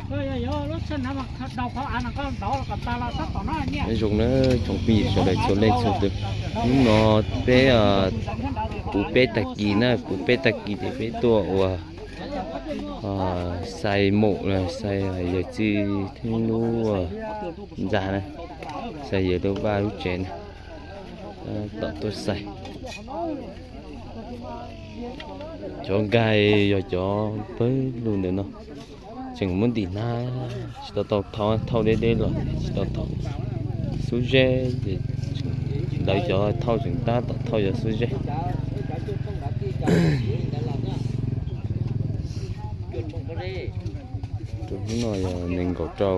Nyob zoo na tsoom phooj ywg sawv daws txhua leej txhua tus. Hnub no peb, kuv peb tag kis na, kuv peb tag kis ces peb tuaj ua xais maum, xais yawg txiv thiab lub ntxa na, xais yawg lub vaj lub tsev na, tom tuaj xais. Cov nkag yog cov pawg lug ntawm no, tseem muab ntim hnab tsis tau tau thauj, thauj deb deb los tsis tau thauj. Xub zeb ces lawv cov thauj tseem tab tom thauj yog xub zeb. Tus hnub no yog nees nkaum rau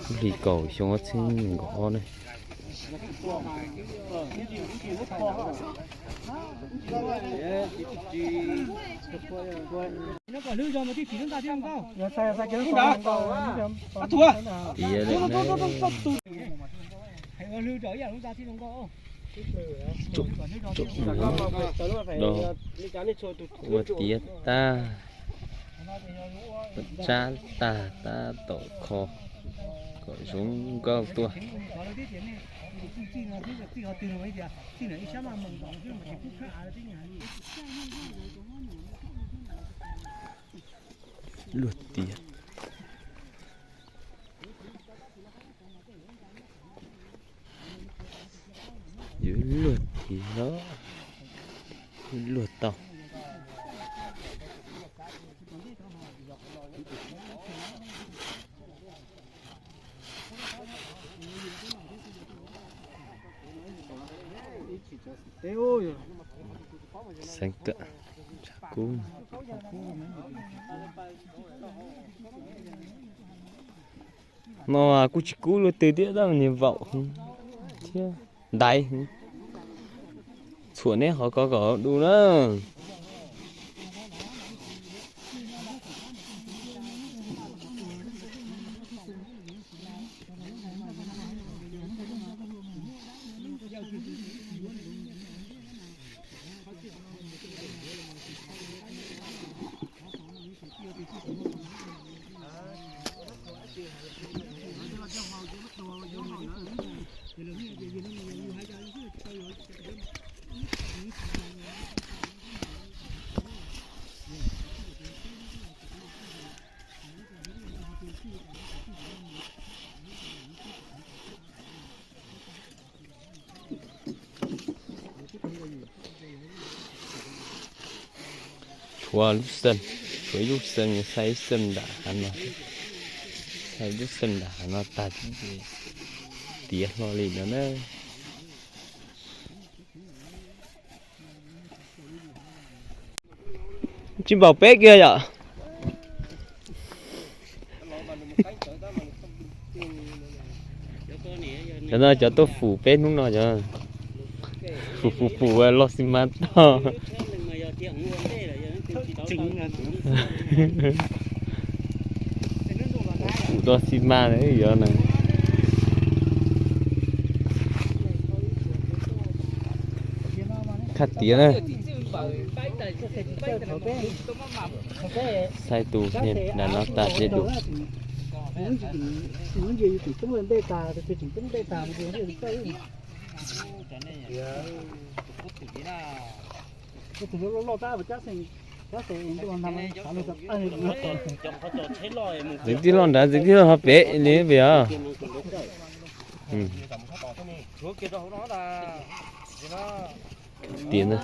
lub hlis kaum xyoo ob txhiab nees nkaum ob na. Tiav lawm na. Tsoom, tsoom, do ua tiav tag, tsab tag tab tom kho kom zoo nkauj tuaj. Luag tiav. Yuav luag tiav, luag tau. Xeev Kawm, tshav kub. No kuj tsis kub luaj twg thiab, tab niag vaum thiab ntaiv. Txhuam neb qhov ko kom du na. Tshuav lub xeem, tshuav ib lub xeem, xais ib xeem nram hav no, xais ib lub xeem nram hav no tag ces tiav hlo li no na. Tsis npaum peb kiag yom. Cov no cov tuaj fum peb hnub no cov fum fum fum loj xi mas tag. Fum tau xi mas na yog na. Khaj tiav na. Xais tus niag nram no tas ces dua. Ntxeev tij loj nrad, ntxeev tij loj ho pem li pem os. Tiav ntag.